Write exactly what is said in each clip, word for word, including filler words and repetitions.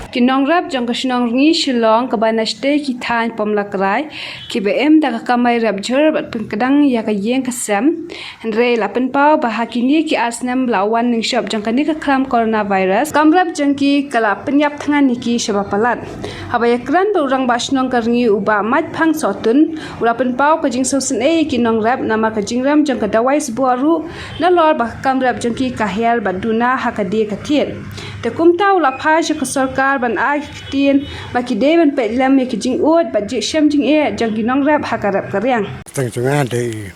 Ki nongrep jong ka shnong Rngi Shillong kaba na shatei ki thaiñ Pamlakrai kiba im da ka kamai rep jhur bad pynkdang ïa ka ïing ka sem. Hynrei la pynpaw ba ha kine ki ar snem ba la wan ning shop jong kane ka khlam coronavirus, kam rep jong ki ka la pynïap thngan ïa ki shaba palat. Haba ïakren bad u rangbah shnong ka Rngi u Bah Maitphang Sohtun, u la pynpaw ka jingsngewsynei ïa ki nongrep namar ka jingrem jong ka dawai sboh ruh, nalor ba ka kam rep jong ki ka hiar bad duna ha ka die ka thied. Te kumta u la phai sha ka sorkar ban ai ka ktien ba ki dei ban peit lem ïa ka jingud bad jingshem jingeh jong ki nongrep ha ka rep ka riang. Tang jong nga dei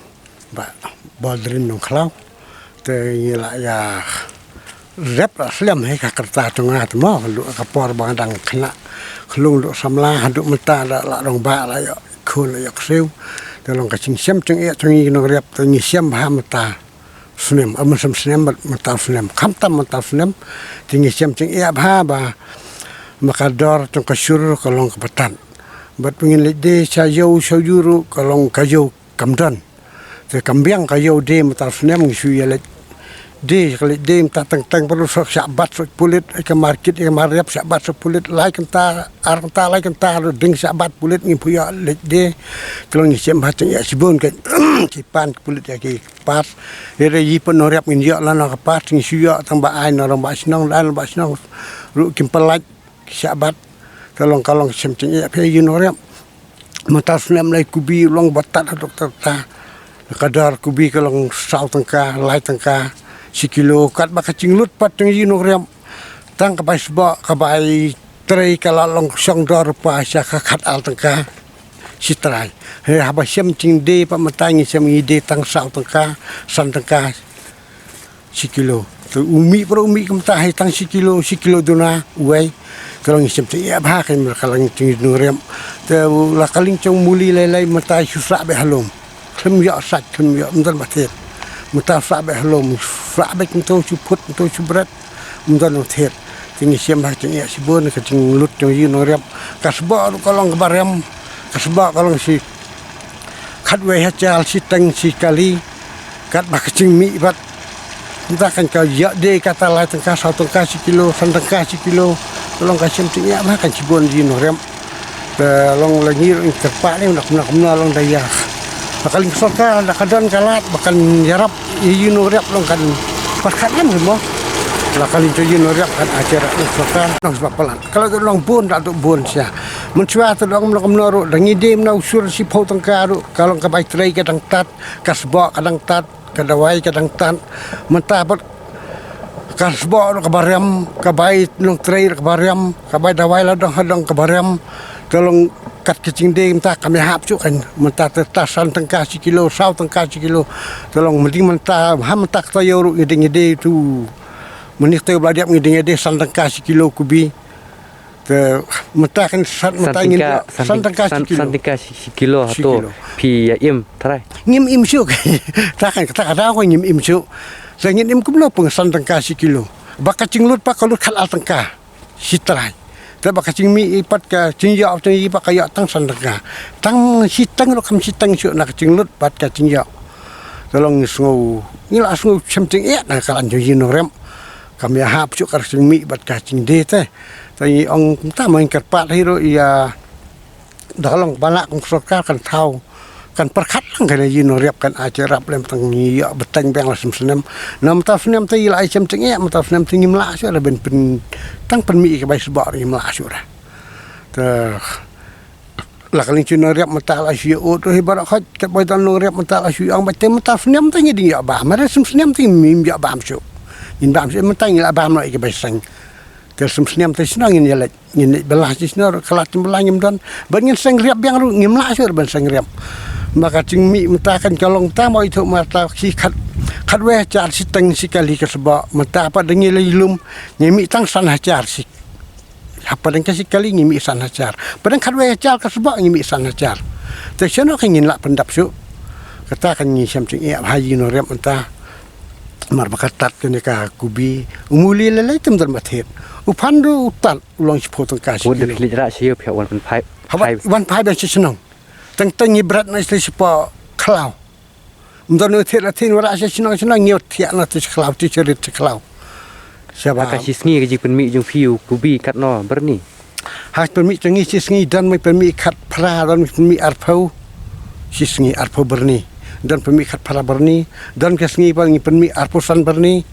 Bah Baldrin Nongkhlaw. Te ngi la ïa rep la slem hi ka rta jong nga te mo, ka por ba nga dang khynnah khlung duh samla haduh mynta da la dong ba la ïoh khun la ïoh ksiew. Te long ka jingshem jingeh jong ngi nongrep te ngi shem bha mynta snem, a, mynshem snem bad mynta snem, khamtam mynta snem. Te ngi shem jingeh bha ba ma ka dor jong ka shur ka long kaba tad. Bad ba ngin leit die sha ïew sha ïew ruh ka long ka ïew kam don. Te kam biang ka ïew die mynta snem ngi shu ïa leit die, ka leit die mynta teng teng baroh sha bat sha pulit, ka market ka marep sha bat sha pulit, lai kynta ar kynta lai kynta ruh ding sha bat pulit ngi phu ïa leit die. Te long ngi shem bha jingeh shibun ka ki pan ka pulit ïa ki pass. Ïa re yi pynrep ngin ïoh lano ka pass, ngi shu ïoh tang ba ai na rangbah shnong, da rangbah shnong ruh kim pynlait ki shah bat. Ka long ka long shem jingeh phi ïa nongrep. Mynta snem lai kubi long ba tad ha doktor ta. Ka dor kubi ka long saw tyngka, lai tyngka shi kilo, katba ka jinglut pat jong ïa nongrep. Tang ka bai sboh, ka bai trei ka la long shong dor pa sha ka khat ar tyngka shi trai. He haba shem jingdie pat mynta ngi shem ngi die tang saw tyngka, san tyngka shi kilo. Te u mih, para u mih kumta hi tang shi kilo, shi kilo duna uwei. Te long ngi shem jingeh bha ka, ka long jong ngi nongrep. Te la ka lieng jong muli lei lei mynta shu sah beit ha lum. Khlem ïoh sait, khlem ïoh, ym don ba thied. Mynta sah beit ha lum, sah beit mynta shu phut, mynta shu bret. Ym don ba thied. Te ngi shem bha jingeh shibun ka jinglut jong ïa nongrep. Ka sboh ruh ka long kaba rem. Ka sboh ka long shi khatwei hajar shiteng shi kali. Katba ka jingmih pat mynta kan ka ïa die kata lai tyngka, saw tyngka shi kilo, san tyngka shi kilo. Long ka shem jingeh bha kan shibun ïa nongrep. Te long la ngi ruh ngi kyrpad ne, kumno kumno long da ïa. Ba ka lieng sorkar da ka don ka lad ba kan ïarap ïa ïa nongrep long kan pyrkhat lem mo. La ka lieng jong ïa nongrep kan ajar ïa sorkar nong sbab palat. Ka la don long bun da don bun sha. Mynshuwa te long kumno kumno ruh da ngi die mynta u sur shiphew tyngka ruh ka long ka bai trei ka dang tad, ka sboh ka dang tad. Ka dawai ka dang tad. Mynta pat ka sboh ruh kaba rem, ka bai nongtrei ruh kaba rem, ka bai dawai la dong ha dong kaba rem. Te long kat ka jingdie mynta kam ïahap shuh kan. Mynta te ta san tyngka shi kilo, saw tyngka shi kilo. Te long mynta, ha mynta kata ïew ruh ngi die ngi die tu. Mynta te ba la dep ngi die ngi die san tyngka shi kilo kubi. Te mynta kan san, mynta ngin san tyngka, san tyngka shi kilo. San tyngka shi kilo hato phi ïa im trai. Ngim im shuh. Ta kan kata ka daw ko ngim im shuh. Sa ngin im kumno pung san tyngka shi kilo. Ba ka jinglut pat ka lut khat ar tyngka shi trai. Te ba ka jingmih pat ka jingïoh jong ngi pat ka ïoh tang san tyngka. Tang shiteng ruh kam shiteng shuh na ka jinglut bad ka jingïoh. Te long ngi sngew, ngi la sngew shem jingeh na ka liang jong ïa nongrep. Kam ïahap shuh ka jingmih bad ka jingdie te. Te ngi ong kumta ma ngi kyrpad hi ruh ïa da ka long ba la kum sorkar kan thaw kan pyrkhat lang kan ïa nongrep kan ai jingïarap lem tang ngi ïa bteng biang la snem snem. Na mynta snem te ïa la ai shem jingeh, mynta snem te ngim lah shuh ruh ban pyn tang pynmih ka bai sboh ngim lah shuh ruh. Te la ka lieng jong nongrep mynta la shu ïa ud ruh hi baroh khoit, kat ba don nongrep mynta la shu ïa ong ba te mynta snem te ngi dang ïa bam, ma re snem snem te ngim ïa bam shuh. Ngin bam shuh mynta ngi la bam noh ïa ka bai seng. Te snem snem te shano ngin ïa leit, ngin leit bylla shi shano ruh ka lad jong bylla ngim don. Bad ngin seng riap biang ruh ngim lah shuh ruh ban seng riap. Ma ka jingmih mynta kan ka long ta mo ithuh mynta shi khat, khatwei hajar shiteng shi kali ka sboh. Mynta pat da ngi leit lum ngi mih tang san hajar shi Ha pdeng ka shi kali ngi mih san hajar. Pdeng khatwei hajar ka sboh ngi mih san hajar. Te shano ka ngin lah pyndap shuh. Kata ka ngi shem jingeh bha ïa nongrep mynta. Mar ba ka tad kane ka kubi. U muli lei lei te ym don ba thied. U phan ruh u tad u long shiphew tyngka shi kilo. Haba wan phai biang sha shnong. Teng teng ngi bret noh sha spa khlaw. Ym don u thied la thied, wanrah sha shnong shnong ngi thiah noh te sha khlaw, te sha rit sha khlaw. Sha ba ka shi sngi ka jingpynmih jong phi u kubi katno byrni? Ha pynmih jong ngi shi sngi don mai pynmih khatphra, don mai pynmih arphew. Shi sngi arphew byrni. Don pynmih khatphra byrni. Don ka sngi ba ngi pynmih arphew san byrni.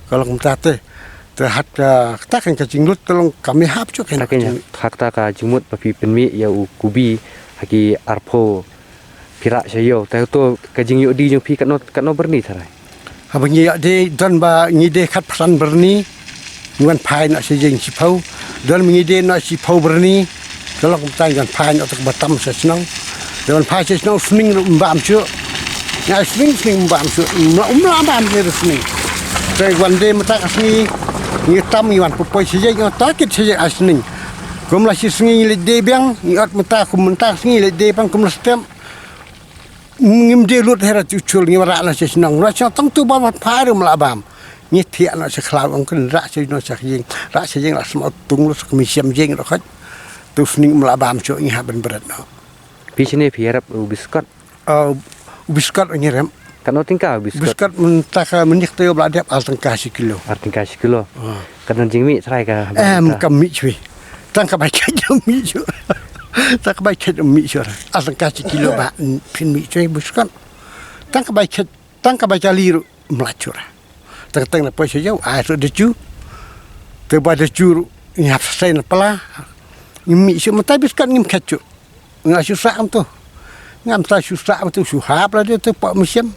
Ka long kumta te. Te hat ka, kata kan ka jinglut ka long ka mih hap chuk kan. Kata kan, ha kata ka jingmut ba phi pynmih ïa u kubi ha ki arphew phi rah sha ïew. Te to ka jingïoh die jong phi katno, katno byrni tharai? Haba ngi ïoh die don ba ngi die khatphra san byrni. Ngi wan phai noh sha ïing shiphew. Don ba ngi die noh shiphew byrni. Ka long kumta ngi wan phai noh te kaba tam sha shnong. Te wan phai sha shnong sning ruh ym bam shuh. Ngi ai sning sning ym bam shuh. Ym lah, ym lah bam shuh sning. Te wan die mynta ka sngi ngi tam ngi wan poi sha ïing, oh, ta kit sha ïing ai sning. Kum la shi sngi ngi leit die biang, ngi ot mynta kum mynta ka sngi leit die biang kum la step. Ngim die lut hera tu chul ngi rah na sha shnong. Na shnong tang tu ba wan phai ruh ym lah bam. Ngi thiah na sha khlaw ong kan rah sha na sha ïing. Rah sha ïing la sma tung lu sa kami siam ïing ruh khat. Tu sning ym lah bam shuh ngi hap ban bret noh. Phi shane phi ïarap u biskot? Ah, u biskot ngi rem. Katno tyngka u biskot? Biskot mynta ka mynta te ba la dep ar tyngka shi kilo. Ar tyngka shi kilo. Ah. Ka don jingmih trai ka. Em, ka mih shuh. Tang ka bai khet jong mih shuh. Tang ka bai khet jong mih shuh. Ar tyngka shi kilo ba phin mih shuh biskot. Tang ka bai khet, tang ka bai kali ruh mlach shuh. Tang tang na poi sha ïew, ai shuh de chu. Te ba de chu ruh ngi hap sa na pala. Ngi mih shuh mynta biskot ngim khet shuh. Nga shu sah am tu. Ngam sa shu sah am tu shu hap la de tu pa mynsiem.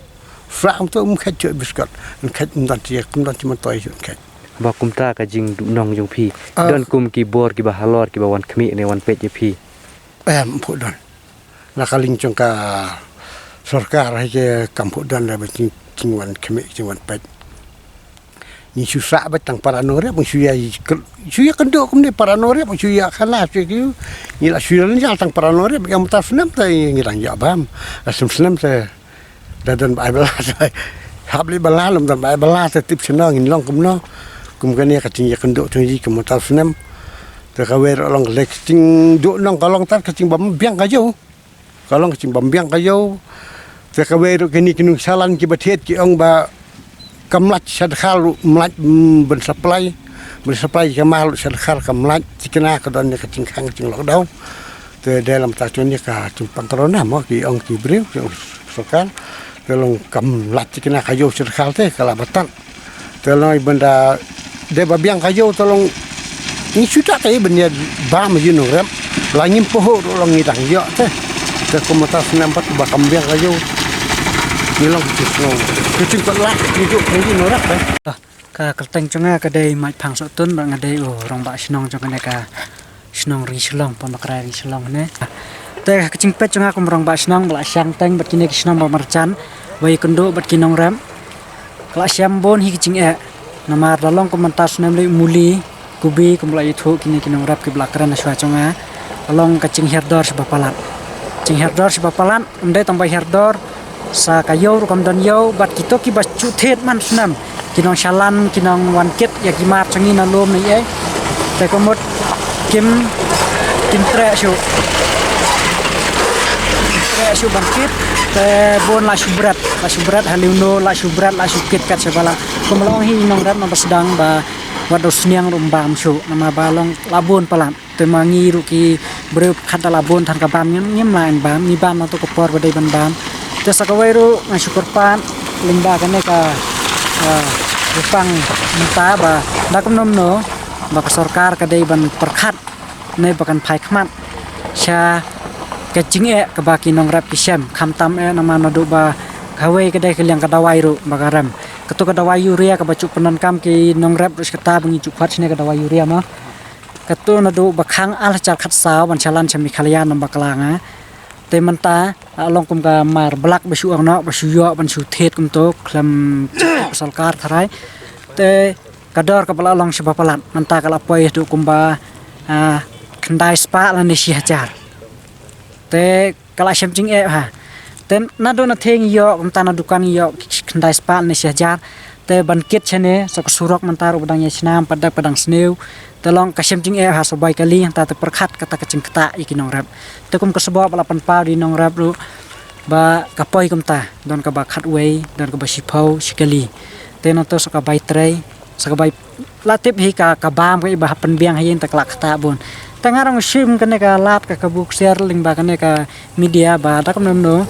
Sah am tu um khet shuh biskot. Ym khet ym don ti, ym don ti man toi shuh ym khet. Ba kumta ka jingduhnong jong phi. Ah. Don kum ki bor kiba halor kiba wan khmih ne wan peit ïa phi. Em, ym phuh don. Na ka liang jong ka sorkar ha ke kam phuh don la ba jing, jingwan khmih jingwan peit. Ngi shu sah beit tang para nongrep, ngi shu ïa, shu ïa kynduh kumne para nongrep, ngi shu ïa khana shu ïa ki. Ngi la shu ïa lynjal tang para nongrep, ïa mynta snem te ngi dang ïa bam. La snem snem te da don ba ai bala te. Hap li bala lem don ba ai bala te tip seno ngin long kumno. Kum kane ka jingïa kynduh jong ngi kum mynta snem. Te kawei ruh long ka lek jingduhnong ka long tat ka jingbam biang ka ïew. Ka long ka jingbam biang ka ïew. Te kawei ruh kine ki nongshailan kiba thied ki ong ba kam lait sha dkhar ruh, ym lait, mm, ban supply. Ban supply ka maw ruh sha dkhar kam lait, tikna ka don ne ka jingkhang jing lockdown. Te dei lam ta chon ne ka jingpang corona mo ki ong ki briew, ki ong sorkar. Te long kam lait tikna ka ïew sha dkhar te ka la batat. Te long i bynda dei ba biang ka ïew te long ngi shu da ka i bynda bam ïa u nongrep. La ngim poh ruh long ngi dang ïoh te. Te kum mynta snem pat ba kam biang ka ïew. Ngi long ki sngew. Ki jingkot lah ngi juk ngi nongrep te. Ka kyrteng jong nga ka dei Maitphang Sohtun bad nga dei u rangbah shnong jong kane ka shnong Ri Shlong, Pamdakrai Ri Shlong ne. Te ka jingpeit jong nga kum rangbah shnong ba la shang teng bad kine ki shnong ba marjan, ba ïakynduh bad ki nongrep. Ka la shem bun hi ki jingeh. Namar da long kum mynta snem lei muli, kubi kum ba la ïathuh kine ki nongrep kiba la kren na shuwa jong nga. Ka long ka jinghiar dor sha ba palat. Jinghiar dor sha ba palat, ym dei tang ba hiar dor, sa ka ïew ruh kam don ïew, bad kito kiba shu thied man snem. Ki nongshailan, ki nongwan kit ïa ki mar jong ngi na lum ne ei. Te ka mut kim, kim treh shuh. Kim treh shuh ban kit. Te bun la shu bret, la shu bret ha liuno, la shu bret, la shu kit kat sha ba la. Kum long hi nongrep naba sdang ba wat da u sniang ruh ym bam shuh, namar ba long la bun palat. Te ma ngi ruh ki briew pyrkhat da la bun than ka bam, ngim, ngim lah ban bam, ngi bam na to ka por ba dei ban bam. Te sa kawei ruh nga shu kyrpad lyngba kane ka, ah, ka pang mynta ba da kumno kumno ba ka sorkar ka dei ban pyrkhat ne ba kan phai khmat sha ka jingeh kaba ki nongrep ki shem, khamtam eh namar naduh ba kawei ka dei ka liang ka dawai ruh ba ka rem. Kato ka dawai urea kaba ju pyndonkam ki nongrep ruh shi katta ba ngi ju khot shane ka dawai urea mo. Kato naduh ba khang ar hajar khatsaw ban shalan sha Meghalaya nong bakla nga. Te mynta, ah, long kum ka mar blak ba shu ong noh, ba shu ïoh, ban shu thied kumto, khlem ka sorkar tharai. Te ka dor kaba la long sha ba palat, mynta ka la poi haduh kumba, ah, khyndai spah lane shi hajar. Te ka la shem jingeh ha. Te naduh na theng ïoh, mynta na dukan ïoh, khyndai spah ne shi hajar. Te ban kit shane, sa ka surok mynta ruh ba dang ïa shnam, pat dep ka dang sniew. Te long ka shem jingeh ha sa bai kali, hangta te pyrkhat kata ka jingktah ïa ki nongrep. Te kum ka sboh ba la pynpaw da i nongrep ruh, ba ka poi kumta, don kaba khatwei, don kaba shiphew, shi kali. Te nangto sa ka bai trei, Sa kaba la tip hi ka, ka bam ka iba ha pynbiang ha ïing te ka la ktah bun. Te nga ruh nga shim kane ka lad ka, ka buk share lyngba kane ka media ba da kumno kumno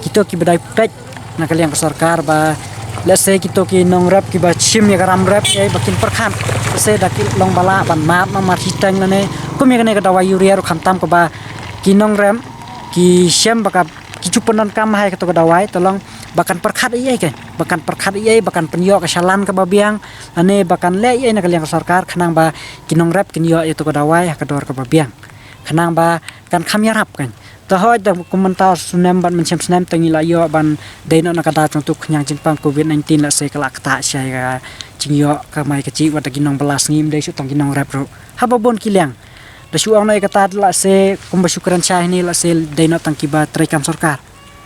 kito kiba dei peit na ka liang ka sorkar ba, lehse kito ki nongrep kiba shim ïa ka ram rep ïa ba kin pyrkhat. Lehse da ki long ba lah ban mad namar shiteng lane kum ïa kane ka dawai urea ruh khamtam kaba ki nongrep ki shem ba ka ki ju pyndonkam ha kato ka dawai, te long ba kan pyrkhat ïa ka, ba kan pyrkhat ïa, ba kan pynïoh ka shalan kaba biang lane ba kan leh ïa na ka liang ka sorkar khnang ba ki nongrep kin ïoh ïa to ka dawai ha ka dor kaba biang, khnang ba kan kham ïarap kan. Te hooid da kum mynta u snem bad mynshem snem te ngi la ïoh ban dei noh na ka daw jong tu khñiang jingpang covid nineteen, lehse ka la ktah shai ka jingïoh kamai kajih wat da ki nongbylla sngi, ym dei shuh tang ki nongrep ruh, haba bun ki liang. Da shu ong noh ïa kata, lehse kumba shu kren shai hangne, lehse dei noh tang kiba trei kam sorkar,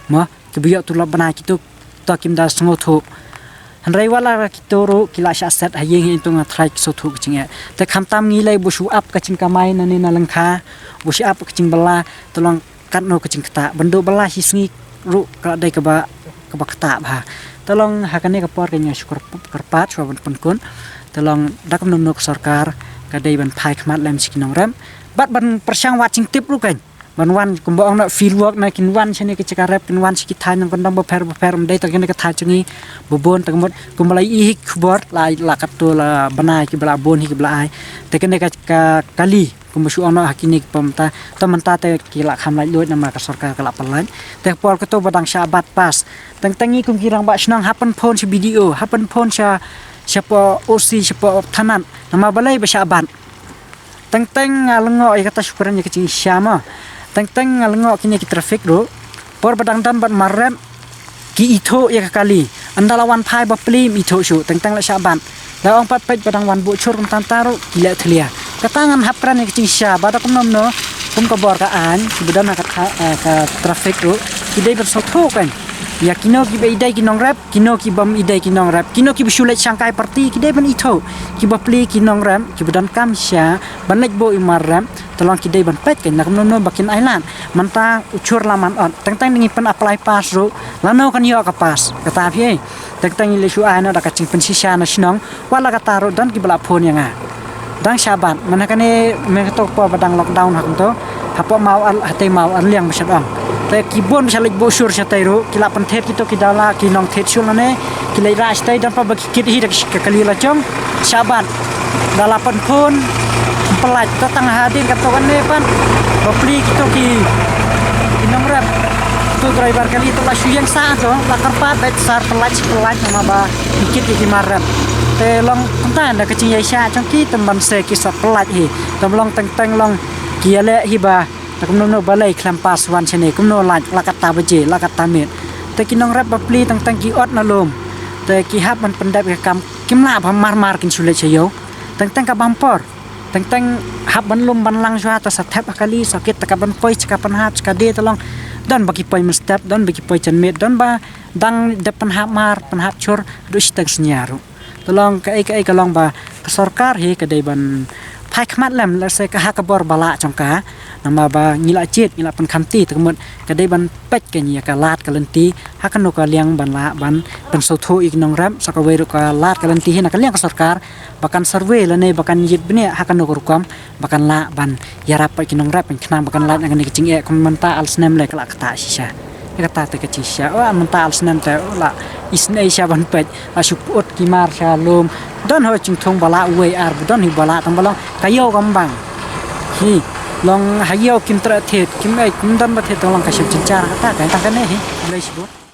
mo, kiba ïoh tulop bnai kito, to kim da sngewthuh. Hynrei wat la kito ruh ki la shah set ha ïing hi, to nga tharai ki sngewthuh ka jingeh. Te khamtam ngi lei ba shu ap ka jingkamai na ne na lyngkha, ba shu ap ka jingbylla, te long katno ka jingktah. Ban duh bylla shi sngi ruh ka la dei kaba, kaba ktah bha. Te long ha kane ka por ka nga shu kyrp-, kyrpad shuwa ban pynkut. Te long da kumno kumno ka sorkar ka dei ban phai khmat lem sha ki nongrep bad ban pyrshang wad jingtip ruh kan. Ban wan kumba ong na field work na kin wan shane ki jaka rep, kin wan sha ki thaiñ nongkyndong bapher bapher, ym dei tang kane ka thaiñ jong ngi, ba bun tang mut kumba la ïohi khubor la, la katto la bnai kiba la bun hi kiba la ai. Te kane ka, ka kali kumba shu ong noh ha kine ki por mynta, to mynta te ki la kham laitluid namar ka sorkar ka la pynlait. Te ka por kato ba dang shah bat pass. Teng teng ngi kum ki rangbah shnong hap ban phone sha B D O, hap ban phone sha, shapoh O C, shapoh thanat, namar balei ba shah bat. Teng teng nga lyngngoh ïa kata, shu kren ïa ka jingshisha mo. Teng teng nga lyngngoh kine ki traffic ruh, por ba dang don bad mar rep ki ithuh ïa ka kali. Ynda la wan phai bapli ym ithuh shuh, teng teng la shah bat. Da ong pat peit ba dang wan buh chur kumta kumta ruh ki leh thlia. Kata ngan hap kren ïa ka jingshisha ba da kumno kumno, kum ka bor ka aiñ kiba don ha ka tha-, eh, ka traffic ruh ki dei ban sngewthuh kan. Ïa kino kiba ïadei ki nongrep, kino ki bym ïadei ki nongrep, kino kiba shu leit shangkai party ki dei ban ithuh. Kiba pli ki nongrep kiba donkam shisha ban leit buh ïa mar rep, te long ki dei ban peit kan na kumno kumno ba kin ai lad. Mynta u chur la man ot, teng teng ngi pyn apply pass ruh, lano kan ïoh ka pass, kata phi. Teng teng ngi leit shu ai noh da ka jingpynshisha na shnong. Wat la kata ruh don kiba la phone ïa nga. Dang shah bat, mynta kane mynta kato ka por ba dang lockdown ha kumto. Hapoh Mawar, hatei Mawar liang ba shat ong. Te ki bun ba sha leit buh chur shatei ruh ki la pynthied kito ki dawla ki nongthied chur lane ki leit rah shatei, don pat ba ki kit hi da ka kali la jong. Shah bat. Da la pynphone ym pynlait, to tang hadien kato kane pat bapli kito ki, ki nongrep, to driver kali to la shu ïeng sah, to la kyrpad bad sar pynlait shi pynlait namar ba ki kit ïa ki mar rep. Te long kumta da ka jingïaishah jong ki, te ban se ki sa pynlait hi. Te long teng teng long ki ïaleh hi ba da kumno kumno balei khlem pass wan shane, kumno lait, la katta baje, la katta miet. Te ki nongrep bapli teng teng ki ot na lum. Te ki hap ban pyndep ïa ka kam, kim lah ba mar mar kin shu leit sha ïew. Teng teng ka bam por. Teng teng hap ban lum ban lang shuwa, te sa thep ha kali, sa kit, te ka ban poi, sa ka pynhap, sa ka die, te long don ba ki poi mynstep, don ba ki poi janmiet, don ba dang dep pynhap mar, pynhap chur haduh shiteng synñia ruh. Te long kaei kaei ka long ba ka sorkar hi ka dei ban phai khmat lem, lehse ka ha ka bor ba lah jong ka. Namar ba ngi la jied, ngi la pynkhamti, te ka mut ka dei ban peit kan ïa ka lad ka lynti ha kano ka liang ban lah ban pynsngewthuh ïa ki nongrep, sa kawei ruh ka lad ka lynti hi na ka liang ka sorkar ba kan survey lane ba kan ïit bniah ha kano ka rukom ba kan lah ban ïarap ïa ki nongrep, khnang ba kan lait na kane ka jingeh. Kum mynta ar snem lei ka la ktah shisha. Ïa kata te ka jingshisha. O mynta ar snem te, o la isynei sha ban peit, la shu pyut ki mar sha lum. Don ho jingthung ba lah uwei ar, ba don hi ba lah, tang ba long ka ïew kam bang. Hi long ha ïew kim treh thied, kim ei, kim don ba thied, tang long ka shem jynjar kata ka, tang kane hi. Khublei shibun.